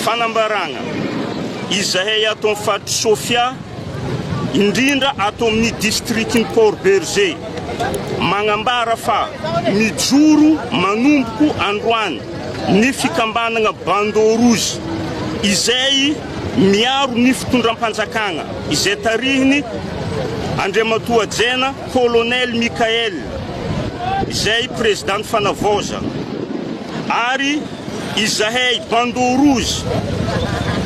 Fanambaragna, Izahay ato amin'ny faritr'i Sofia, indrindra ato amin'ny distrikin'i Port Bergé, magnambara fa mijoro manomboko androany ny fikambanagna Bandeau Rouge izay miaro ny fitondram-panjakagna izay tarihiny Andriamatoa Hajaina Colonel Michael izay Prezidan'ny Fanavaozana ary Izahay bandeau rouge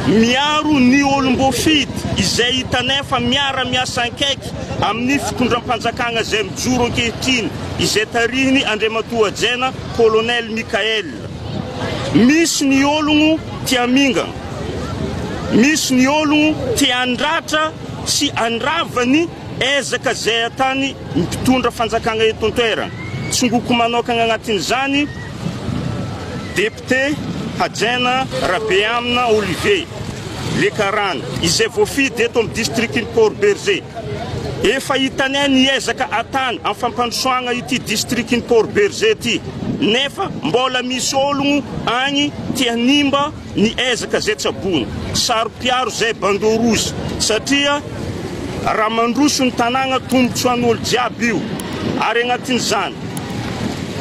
miaro ny olom-boafidy izay hitanay fa miara-miasa ankaiky amin'ny fitondram-panjakana izay mijoro ankehitriny izay tarihiny Andriamatoa Hajaina Colonel Michael. Misy ny ologno te hamingana, misy ny ologno te handratra sy handrava ny ezaka izay atany mpitondra fanjakana eto an-toerana. Tsongoko manokana agnatin'izany Député Hajaina Rabeamina Olivier, Le Karana, izay voafidy eto amin'ny distrikin'i Port Bergé. Efa hitanay ny ezaka atany amin'ny fampandrosoagna ity distrikin'i Port Bergé ity, nefa mbola misy ologno agny te hanimba ny ezaka zay tsaboina. Saro-piaro zay bandeau rouge satria raha mandroso ny tanàgna tombotsoan'olo jiaby io ary agnatin'izany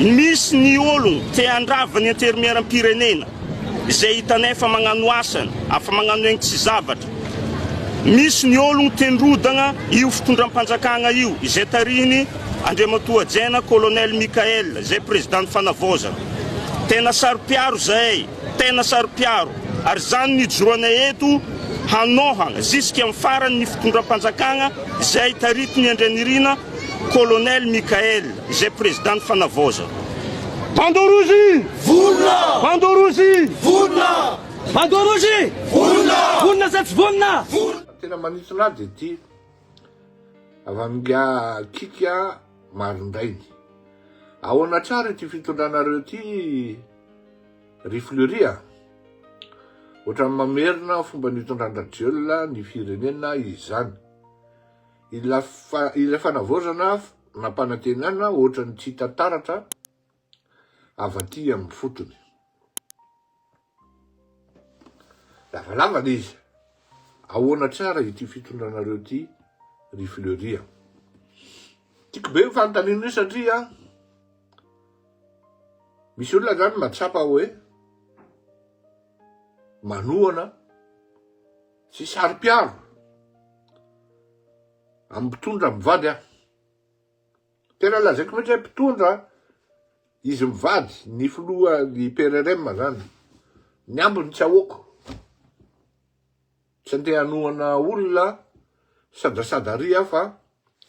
misy ny ologno te handrava ny anterimieram-pirenena izay hitanay fa magnano asany afa magnano egny tsy zavatra. Misy ny ologno te ndrodagna io fitondram-panjakagna io izay tarihiny Andriamatoa Hajaina Colonel Michael izay Prezidan'ny Fanavaozana. Tena saro-piaro zahay. Tena saro-piaro ary izany no ijoroanay eto hanohana zisky amin'ny farany ny fitondram-panjakagna izay taritin'i Andrianirina Colonel Michael izay Prezidan'ny Fanavaozana. Bandeau rouge! Vonona! Bandeau rouge! Vonona! Bandeau rouge! Vonona! Vonona sa tsy vonona? Tena manintona ahy dia ity avy amin'ingahy Kika Marindrainy. Ahoana tsara ity fitondranareo ity Ry Fleury a! Ohatran'ny mamerina fomba nitondran-dRajoelina ny firenena izany. Ilay fanavaozana nampanantenana ohatran'ny tsy hita taratra avy aty amin'ny fotony. Lavalava le izy. Ahoana tsara ity fitondranareo ity ry Fleury a! Tiako be io fanontaniana io satria Misy olona zany mahatsapa hoe manohana sy saro-piaro amin'ny mpitondra mivady aho. Tena lazaiko mihitsy hoe mpitondra izy mivady, ny filoha ny PRRM zany. Ny ambiny tsy ahoako. Tsy andeha hanohana olona sadasada ary aho fa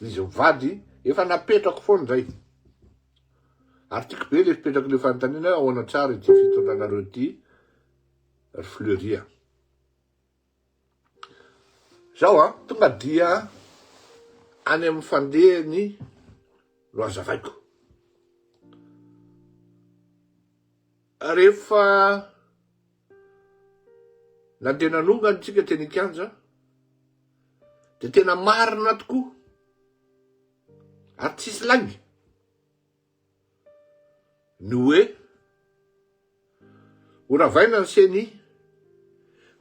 izy mivady efa napetrako foana izay. Ary tiako be le fipetrako le fanontaniana hoe ahoana tsara ity fitondranareo ity ry Fleury a. Zao an, tonga dia any amin'ny fandehany no azavaiko. Rehefa Nandeha nanongana tsika teny an-kianja dia tena marina tokoa ary tsisy lainga ny hoe horavaina ny ceni,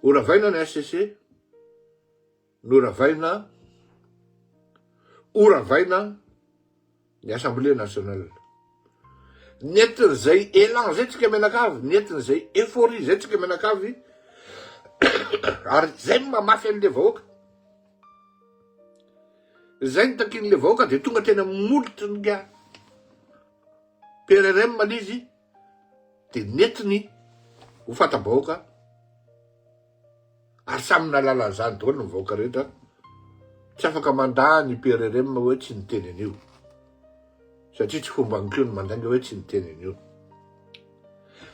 horavaina ny HCC, Noravaina, horavaina ny Assemblée nationale. Nentin'izay élan izay tsika mianakavy, nentin'izay euphorie izay tsika mianakavy, ary izay no mamafy an'ilay vahoaka. Izay no takian'ilay vahoaka dia tonga teny amin'ny molotry ny PRRM ilay izy dia nentiny ho fanta-bahoaka. Ary samy nahalala an'izany daholo ny vahoaka rehetra, tsy afaka mandà ny PRRM hoe tsy niteny an'io. Satria tsy fombany koa ny mandainga hoe tsy niteny an'io.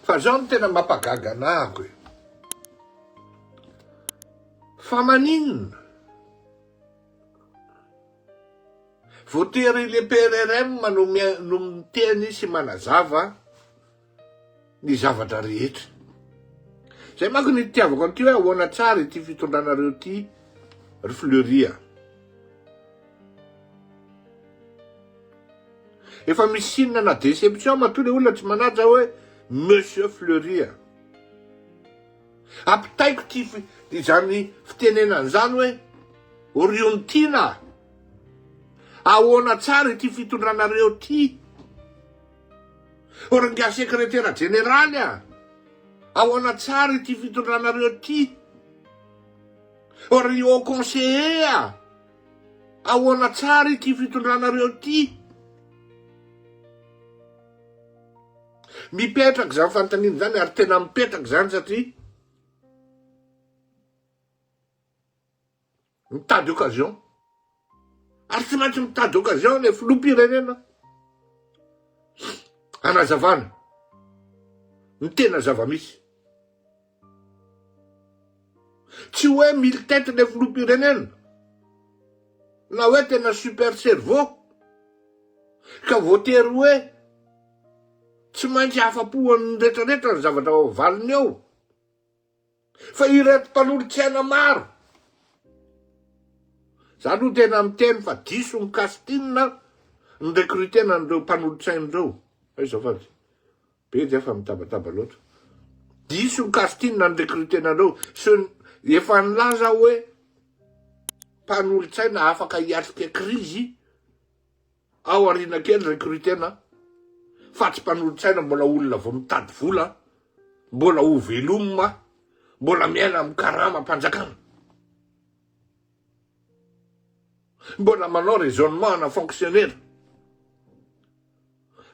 Fa zao no tena mampagaga anahako e. Fa maninona? Voatery le PRRM no no miteny sy manazava ny zavatra rehetra. Zay manko ny itiavako an'ity hoe ahoana tsara ity fitondranareo ity ry Fleury a. Efa misy signe na déception matoa le olona tsy manaja hoe Monsieur Fleury a. Ampitaiko ity izany fitenenana izany hoe, O ry Ontiana a! Ahoana tsara ity fitondranareo ity? O ry ingahy sekretera jeneraly a! Ahoana tsara ity fitondranareo ity? O ry haut conseiller a! Ahoana tsara ity fitondranareo ity? Mipetraka izany fanontaniana izany ary tena mipetraka izany satria mitady occasion ary tsy maintsy mitady occasion le filoham-pirenena hanazavana ny tena zava-misy. Tsy hoe mille tête le filoham-pirenena na hoe tena super cerveau ka voatery hoe tsy maintsy afa-po an'ny retraretra ny zavatra valiny eo fa ireto mpanolotsaina maro za aloha tena miteny fa diso ny casting ny recrutena an'ireo mpanolotsaina ireo aiza azafady Be dia fa mitabataba loatra. Diso ny casting ny recruter-nareo. Ce efa nilaza aho hoe mpanolotsaina afaka hiatrika krizy ao aoriana kely recruter-na fa tsy mpanolotsaina mbola olona vao mitady vola, mbola ho velomina, mbola miaina amin'ny karamam-panjakana. Mbola manao raisonnement ana fonctionnaire.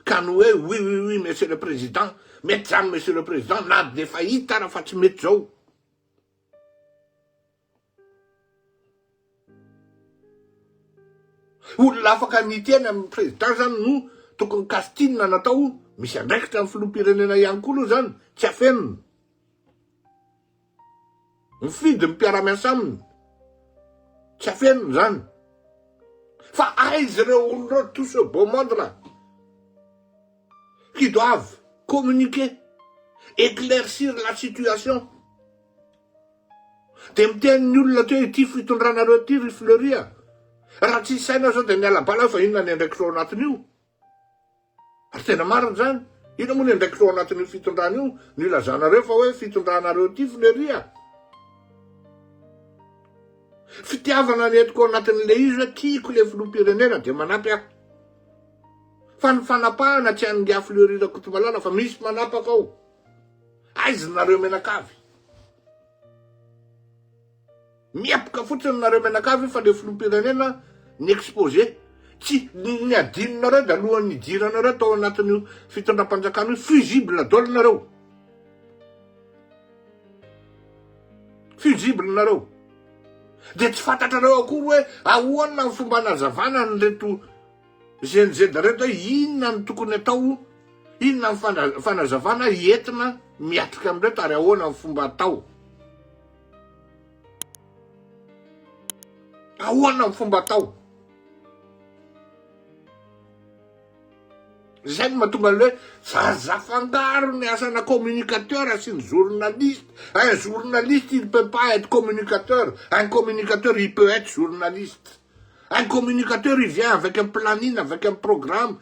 Ka ny hoe oui oui oui monsieur le président, mety zany monsieur le président na dia efa hita ara fa tsy mety zao. Olona afaka niteny amin'ny président zany no tokony casting natao, misy andraikitra ny filoham-pirenena ihany koa aloha zany, tsy afenina. Mifidy ny mpiara-miasa aminy. Tsy afenina izany. Fa aiza ireo olona ireo, tout ce beau monde là, qui doivent communiquer, éclaircir la situation. Dia miteny ny olona teo ity fitondranareo ity ry Fleury a. Raha tsisy saina zao dia miala bala fa inona ny andraikitra ao anatin'io? Ary tena marina izany. Inona moa ny andraikitra ao anatin'io fitondrana io no ilazanareo fa hoe fitondranareo ity Fleury a? Fitiavana ny entiko ao anatin'ilay izy hoe tiako ilay filoham-pirenena dia manampy aho. Fa ny fanapahana tsy an'i Ingahy Fleury Rakotomalala fa misy manapaka ao. Aiza nareo mianakavy? Mihepoka fotsiny nareo mianakavy fa le filoham-pirenena ny exposé tsy ny adinonareo de alohan'ny hidiranareo tao anatin'io fitondram-panjakana io fusible daholo nareo fusible nareo de tsy fantatrareo akory hoe ahoana ny fomba anazavana an'ireto GNZ reto hoe inona no tokony atao inona ny fanazavana entina miatrika amin'ireto ary ahoana ny fomba atao Ahoana ny fomba atao? Izay no mahatonga an'ilay hoe zaza fangaro ny asana communicateur sy ny journaliste. Un journaliste, il peut pas être communicateur. Un communicateur, il peut être journaliste. Un communicateur, il vient avec un planning, avec un programme,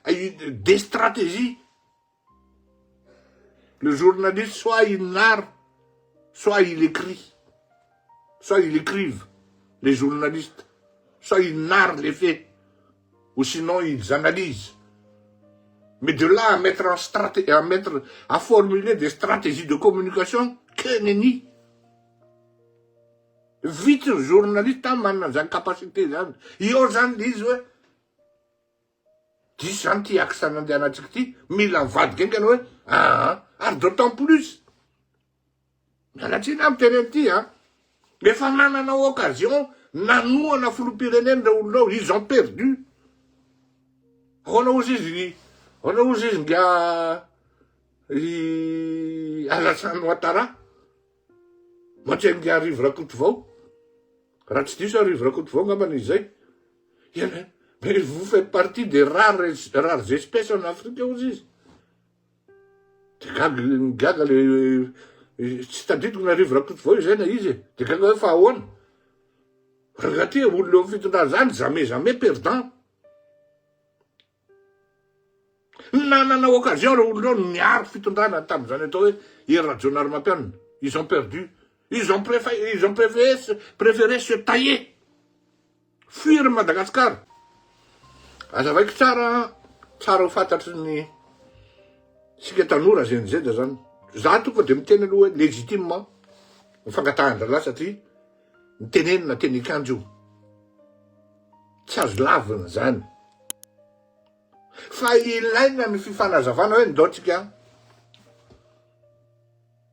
des stratégies. Le journaliste, soit il narre, soit il écrit, soit il écrive, les journalistes, soit ils narrent les faits, ou sinon ils analysent. Mais de là à mettre en straté à mettre, à formuler des stratégies de communication, que nenni. Vitsy ny journaliste manana an'izany capacité zany. Eo zany le izy hoe Diso zany ty axe nandehanantsika ty, mila mivadika haingana hoe aa, ary d'autant plus, miala tsiny aho miteny an'ity an, efa nanana occasion nanohana filoham-pirenena ireo olona ireo, ils ont perdu. Ahoana ozy izy, ahoana ozy izy nga i Alassane Ouattara, mantsy an'i Rivo Rakotovao, raha tsy diso aho Rivo Rakotovao angambany izy zay. Mais vous faites partie des rares, rares espèces en Afrique hozy izy. De gaga, gaga le, tsy tadidiko na Rivo Rakotovao izay na izy e. De gaga hoe fa ahoana? Raha ty olona eo amin'ny fitondrana zany, jamais jamais perdant. Nanana occasion ireo olona ireo niaro fitondrana tamin'izany atao hoe Hery Rajaonarimampianina. Ils ont perdu. Ils ont préféré, ils ont préféré, préféré se tailler. Fuir Madagascar. Azavaiko tsara, tsara ho fantatry ny sika tanora Gen Z zany. Za tonga de miteny aloha hoe légitime ny fangatahan-drahalahy satria ny tenenina teny hikanjo io. Tsy azo lavina zany. Fa ilaina ny fifanazavana hoe ndao tsika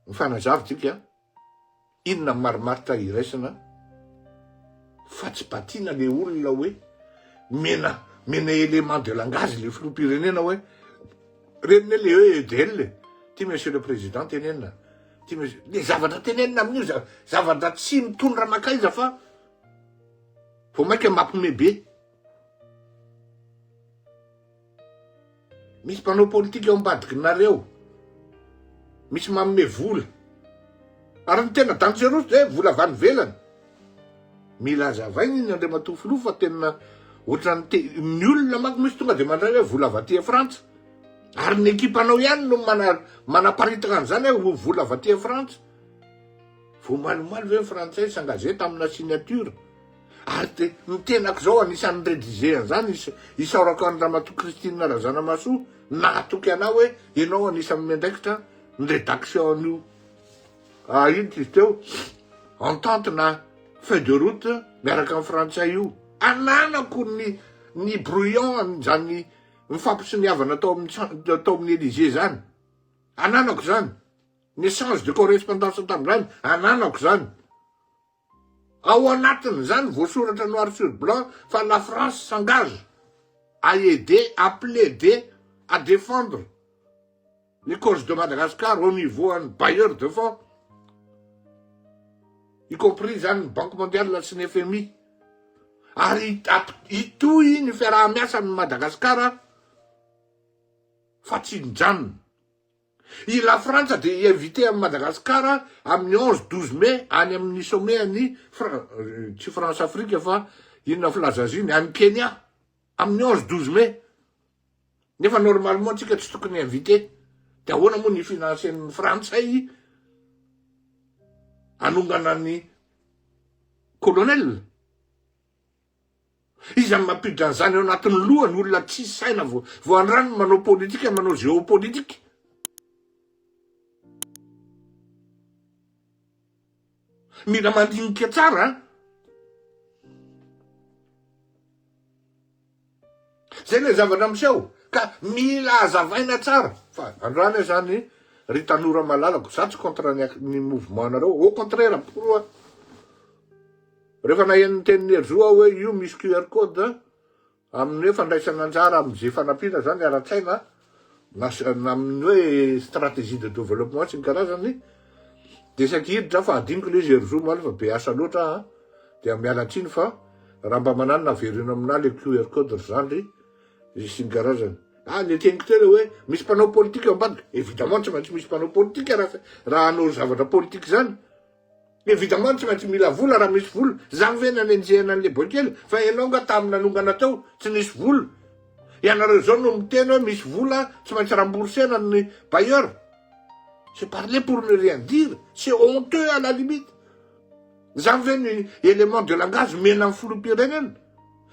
mifanazava tsika inona ny marimaritra iraisana fa tsy batiana le olona hoe mena mena élément de langage le filoham-pirenena hoe reny ne le hoe EDL e ty monsieur le président tenenina ty monsieur le zavatra tenenina amin'io zavatra tsy mitondra makaiza fa vao mainka mampime be. Misy mpanao politika ao ambadikinareo. Misy manome vola. Ary ny tena dangerous dia vola avy any ivelany. Mila azavaina iny Andriamatoa Filoha fa tena ohatran'ny te, ny olona manko misy tonga dia mandray hoe vola avy aty Frantsa. Ary ny ekipanao ihany no mana, manaparitaka an'izany hoe vola avy aty Frantsa. Vao malomaly ve ny frantsay s'engager tamina signature? Ary dia ny tenako izao anisan'ny ni-rediger an'izany, isaorako an'i Ramatoa Christine Razanamahasoa nahatoky anah hoe ianao anisan'ny miandraikitra ny rédaction an'io ah ino izy teo entente na feuille de route miaraka amin'ny frantsay io. Ananako ny ny brouillon an'izany nifampisoniavana tao amin'ny tao amin'ny Elysée izany. Ananako izany. Ny échange de correspondance tamin'izany, ananako izany. Ao anatin'izany voasoratra noir sur blanc fa la France s'engage à aider, à plaider, à défendre les causes de Madagascar au niveau an'ny bailleurs de fonds, y compris izany ny Banque mondiale sy ny FMI. Ary hitohy ny fiaraha-miasa amin'i Madagasikara fa tsy nijanona. I La Frantsa dia hi-inviter an'i Madagascar amin'ny 11, 12 mai any amin'ny sommet an'i tsy France Afrique fa inona filaza azy iny, any Kenya amin'ny 11, 12 mai. Nefa normalement tsika tsy tokony inviter. Dia ahoana moa ny financer-n'ny frantsay hanongana ny colonel? Iza no mampiditra an'izany ao anatin'ny lohany, olona tsisy saina vao vao andrano manao politika, manao géopolitique. Mila mandinika tsara an. Zay le zavatra miseho ka mila azavaina tsara fa androany aho zany ry tanora malalako, za tsy contre ny ny mouvement nareo, au contraire pour aho. Rehefa naheno ny tenin'i Herizo aho hoe io misy QR code amin'ny hoe fandraisana anjara amin'izay fanampiana zany ara-tsaina na na amin'ny hoe stratégie de développement sy ny karazany dia saika hiditra aho fa adinoko ilay izy Herizo omaly fa be asa loatra aho dia miala tsiny fa raha mba mananona avereno aminà le QR code ry zandry sy ny karazany. Ah, le teniko teo le hoe misy mpanao politika ao ambadika. Évidemment tsy maintsy misy mpanao politika raha raha hanao zavatra politika izany. Évidemment tsy maintsy mila vola raha misy vola. Zany ve nanenjehana an'le boikely? Fa ianao nga tam nanongana teo tsy nisy vola? Ianareo zao no miteny hoe misy vola tsy maintsy rembourser-na ny bailleur? C'est parler pour ne rien dire, c'est honteux à la limite. Zany ve ny élément de langage omena ny filoham-pirenena?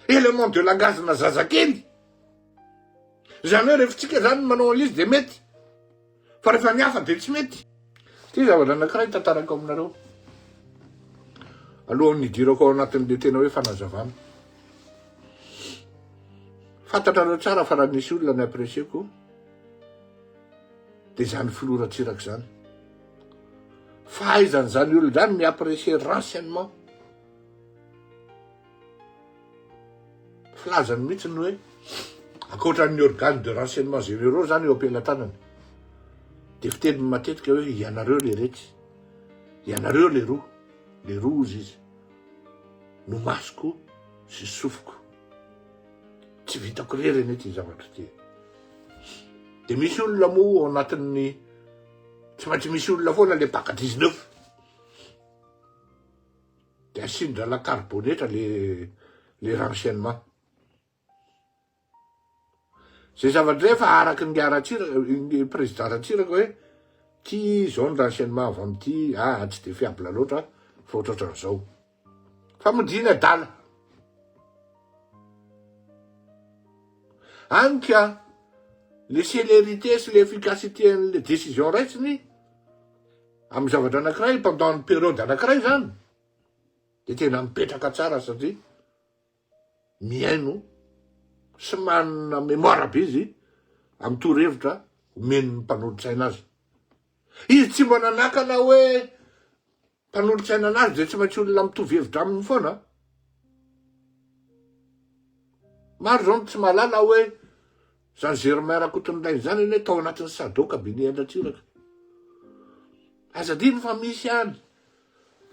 Élément de langage na zazakely? Zany hoe rehefa tsika zany manao an'izy de mety. Fa rehefa ny hafa dia tsy mety. Ity zavatra anankiray tantarako aminareo. Alohan'ny hidirako ao anatin'ilay tena hoe fanazavana. Fantatrareo tsara fa raha nisy olona ni-apprécier-ko dia izany filoha Ratsiraka izany. Fahaizan'izany olona izany mi-apprécier renseignement. Filazany mihitsy ny hoe ankoatran'ny organe de renseignement généraux zany eo am-pelatanany dia fiteniny matetika hoe ianareo le retsy, ianareo le roa, le roa hozy izy no masoko sy sofiko. Tsy vitako irery anie ity zavatra ity. Dia misy olona moa ao anatin'ny tsy maintsy misy olona foana le mpaka 19. De asian-drala karibonetra le le renseignement. Zay zavatra zay efa araky ny Ratsiraka, ny président Ratsiraka hoe. Ty izao ny renseignement avy amin'ity, aa tsy dia fiable loatra fa ohatrohatran'izao. Fa modiana adala. Any ka le célérité sy l'efficacité an'le décision raisiny amin'ny zavatra anankiray pendant ny période anankiray zany de tena mipetraka tsara satria mihaino sy manana mémoire be izy amin'ny torohevitra omen'ny mpanolotsaina azy. Izy tsy mba nanakana hoe mpanolotsaina anazy dia tsy maintsy olona mitovy hevitra aminy foana. Maro izao no tsy mahalala hoe zany Germain Rakotonirainy zany anie tao anatin'ny Sado cabinet an-dRatsiraka. Aza adino fa misy any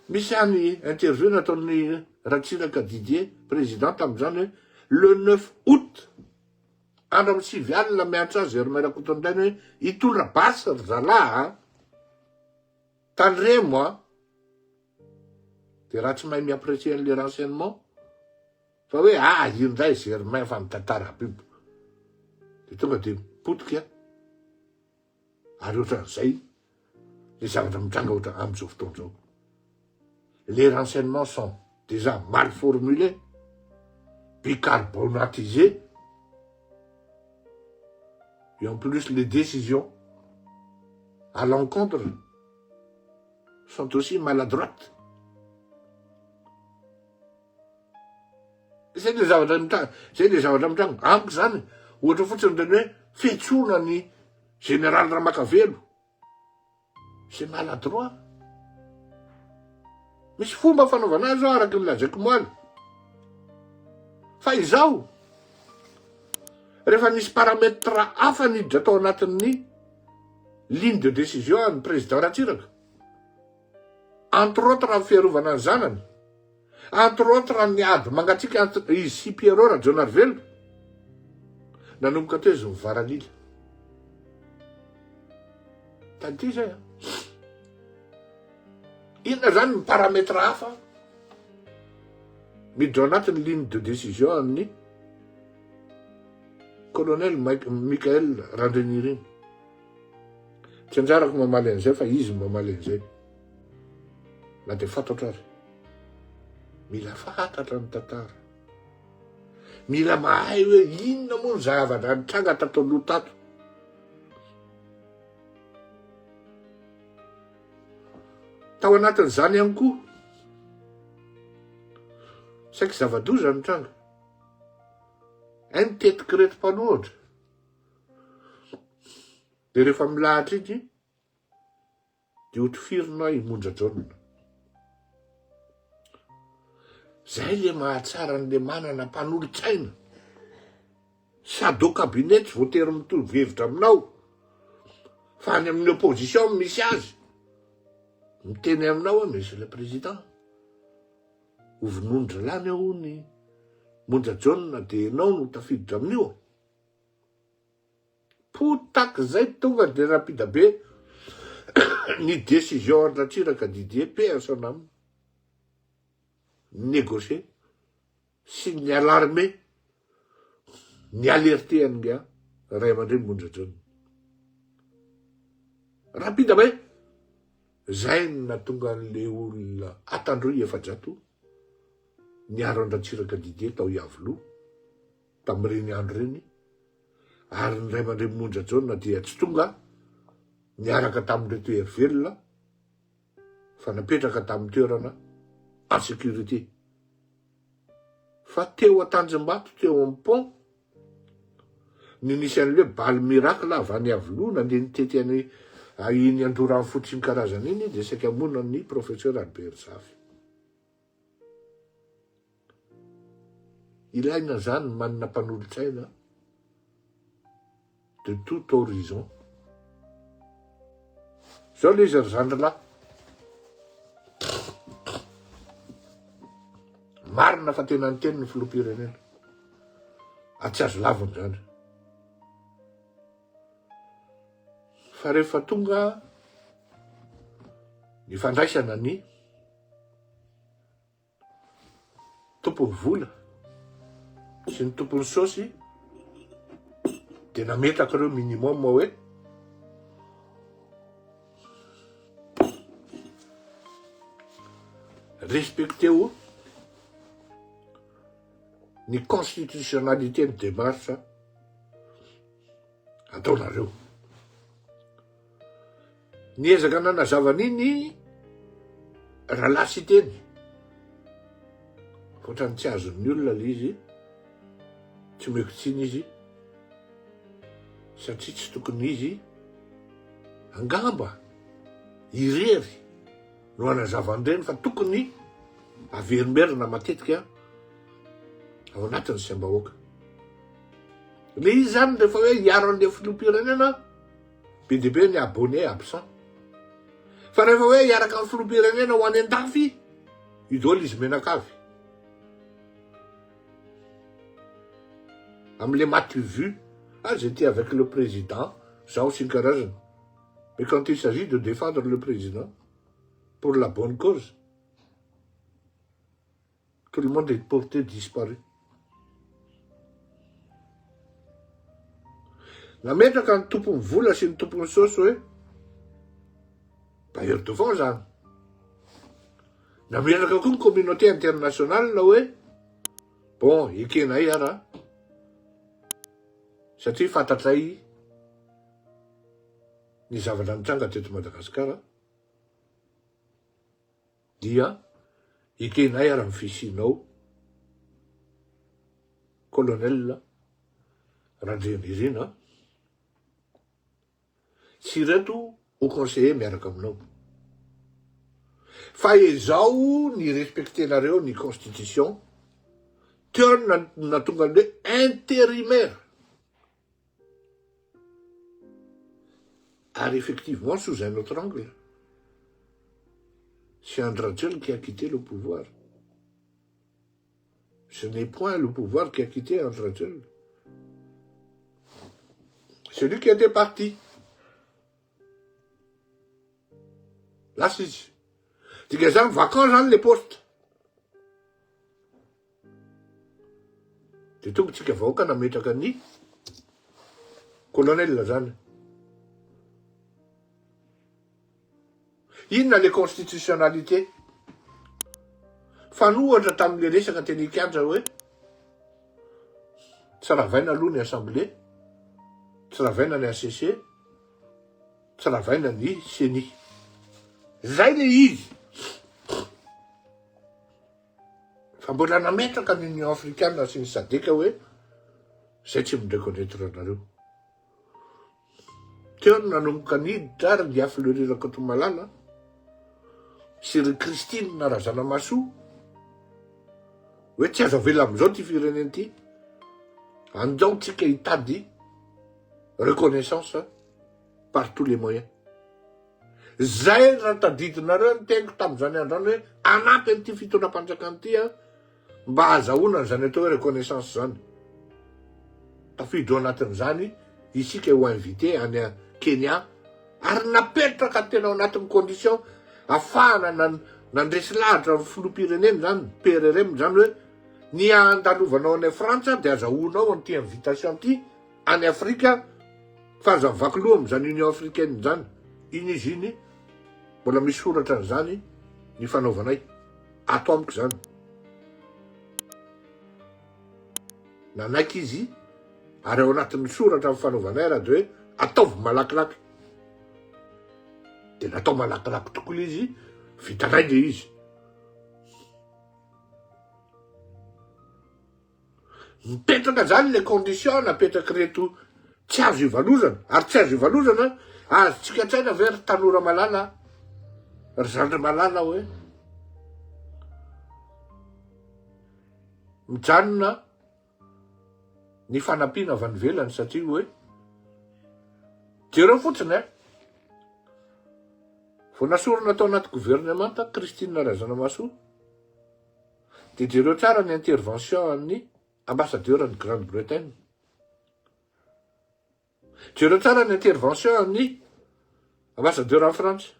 Misy any interview nataon'i Ratsiraka Didier, président tamin'izany hoe le 9 août, andro amin'ny 9 alina miantso azy Germain Rakotondrainy hoe hitondra basy ry zalahy a! Tandremo a! Dia raha tsy mahay mi-apprécier an'le renseignement fa hoe ah io indray Germain fa mitantara biby dia tonga dia potika. Ary ohatran'izay le zavatra mitranga ohatra amin'izao fotoana izao. Les renseignements sont déjà mal formulés, bicarbonatisés, et en plus les décisions à l'encontre sont aussi maladroites. Zay le zavatra mitranga, zay le zavatra mitranga. Amiko zany, ohatra fotsiny ireny hoe fiantsoana ny général Ramakavelo, c'est maladroit. Misy fomba fanaovana azy ao araka ny lazaiko moaly. Fa izao, rehefa nisy paramètre hafa niditra tao anatin'ny ligne de décision an'ny président Ratsiraka, entre autres ny fiarovana ny zanany, Entre autres ny ady mangatsiaka entre izy sy Pierrot Rajaonarivelo, nanomboka teo izy nivaranila. Tadidio izay an. Inona zany ny paramètre hafa miditra ao anatin'ny ligne de décision amin'ny colonel Michael Randrianirina. Tsy anjarako mamaly an'izay fa izy no mamaly an'izay. Na dia fantatro ary. Mila fantatra ny tantara. Mila mahay hoe inona moa ny zavatra nitranga tato aloha tato. Tao anatin'izany ihany koa, saiky zava-doza nitranga. Hay ny tetik'ireto mpanohitra. Dia rehefa milahatra iny, dia hotifirina i Monja Jaona. Zay le mahatsara an'le manana mpanolotsaina. Shadow cabinet tsy voatery mitovy hevitra aminao fa any amin'ny opposition misy azy. Miteny aminao hoe monsieur le président, ho vonoin-dralany aho hono Monja Jaona dia ianao no tafiditra amin'io. Potak zay tonga de rapide be ny décision an Ratsiraka Didier paix à son âme négocier sy ny alarmer ny alerter an'ingahy ray aman-dreny Monja Jaona. Rapide be zay no nahatonga an'le olona Antandroy 400 niaro an-dRatsiraka Didier tao Iavoloha tamin'ireny andro ireny ary ny ray aman-dreny Monja Jaona dia tsy tonga niaraka tamin'ireto hery velona fa napetraka tamin'ny toerana en sécurité fa teo Antanjombato teo amin'ny pont ny nisy an'ilay hoe balle miracle avy any Iavoloha nandeha nitety any iny Andoranfotsy iny karazana iny dia saika hamono an'i professeur Albert Zafy. Ilaina zany ny manana mpanolotsaina de tout horizon. Zao le izy ry zandry lahy. Marina fa tena niteny ny filoham-pirenena. Ary tsy azo lavina zany. Fa rehefa tonga ny fandraisana ny Tompon'ny vola sy ny tompon'ny saosy dia nametraka ireo minimum hoe Respecteo ny constitutionnalité ny démarche ataonareo. Niezaka nanazava an'iny Rahalahy Siteny. Fa ohatran'ny tsy azon'ny olona ilay izy, tsy omeko tsiny izy, satria tsy tokony izy angamba irery no hanazava an'ireny fa tokony averimberina matetika ao anatin'ny saim-bahoaka. Ilay izy izany rehefa hoe hiaro an'ilay filoham-pirenena, Be dia be ny abonné absent. Fa rehefa hoe hiaraka amin'ny filoham-pirenena ho any an-dafy, io daholo izy menakavy. Amin'le m'as-tu vu? Ah, j'étais avec le président, zaho sy ny karazany. Mais quand il s'agit de défendre le président pour la bonne cause, Tout le monde est porté disparu. Nametraka ny tompon'ny vola sy ny tompon'ny saosy hoe bailleur de fonds zany. Nametraka koa ny communauté internationale hoe bon ekenay ara satria fantatray ny zavatra nitranga teto Madagasikara. Dia ekenay ary ny fisianao Colonel Randrianirina sy ireto ho conseiller miaraka aminao. Fa ezao ny respecter-nareo ny constitution, teo no nahatonga ny hoe intérimaire. Ary effectivement sous un autre angle, c'est Andry Rajoelina qui a quitté le pouvoir. Ce n'est point le pouvoir qui a quitté Andry Rajoelina. C'est lui qui était parti. Lasa izy. Dikan'izany vacant zany le poste. Dia tonga tsika vahoaka nametraka ny colonel zany. Inona le constitutionnalité? Fanohatra tamin'le resaka teny Ikianja hoe tsy ravaina aloha ny assemblée, tsy ravaina ny HCC, tsy ravaina ny CENI. Zay le izy. Fa mbola nametraka ny Union Africaine sy ny Sadec hoe zay tsy mi-reconnaitre anareo. Teo no nanomboka niditra ary ny Fleury Rakotomalala sy ry Christine Razanamahasoa hoe tsy azo avela amin'izao ity firenena ity, andao tsika hitady reconnaissance par tous les moyens. Zay raha tadidinareo ny teniko tamin'izany andro izany hoe hanampy an'ity fitondram-panjakana ity aho mba hahazahoana an'izany atao hoe reconnaissance izany. Tafiditra ao anatin'izany isika ho invité any Kenya ary napetraka tena ao anatin'ny condition afahana nandresy lahatra ny filoham-pirenena izany, PRRM izany hoe ny handalovanao any Frantsa dia azahoanao an'ity invitation ity any Afrika fa aza mivaky loha amin'izany Union Africaine izany, iny izy iny mbola misy soratra an'izany ny fanaovanay ato amiko izany. Nanaiky izy ary ao anatin'ny soratra amin'ny fanaovanay raha dia hoe ataovy malakilaky. Dia natao malakilaky tokoa ilay izy, vitanay ilay izy. Mipetraka zany le condition napetrak'ireto tsy azo ivalozana ary tsy azo ivalozana azontsika an-tsaina ve ry tanora malala ry zandry malala hoe mijanona ny fanampiana avy any ivelany satria hoe jereo fotsiny eh vao nasorina tao anaty gouvernemanta Christine Razanamahasoa Dia jereo tsara ny intervention an'ny ambassadeur an'i Grande Bretagne. Jereo tsara ny intervention an'ny ambassadeur an'i Frantsa.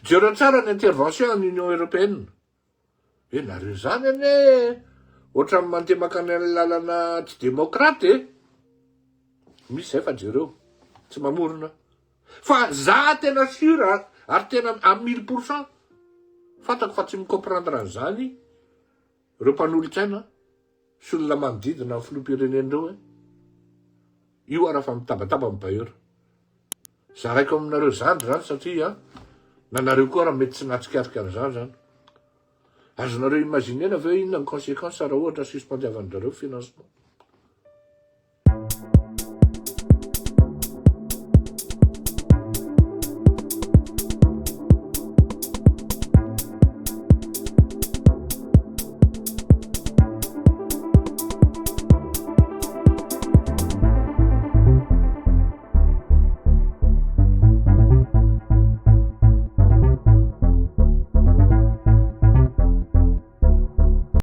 Jereo tsara ny intervention an'ny Union Européenne. Eh, nareo zany anie ohatran'ny mandeha mankany amin'ny lalana tsy démocrate e. Misy zay fa jereo. Tsy mamorona. Fa za tena sûr ary tena à 1000% fa. Fantako fa tsy mi-comprendre an'izany ireo mpanolotsaina sy olona manodidina ny filoham-pirenena ireo hoe io ara fa mitabataba ny bailleur. Zaraiko aminareo zandry zany satria na nareo koa ara mety tsy nahatsikarika an'izany zany. Azonareo imaginer-na ve hoe inona ny consequence raha ohatra suspendiavan-drareo financement?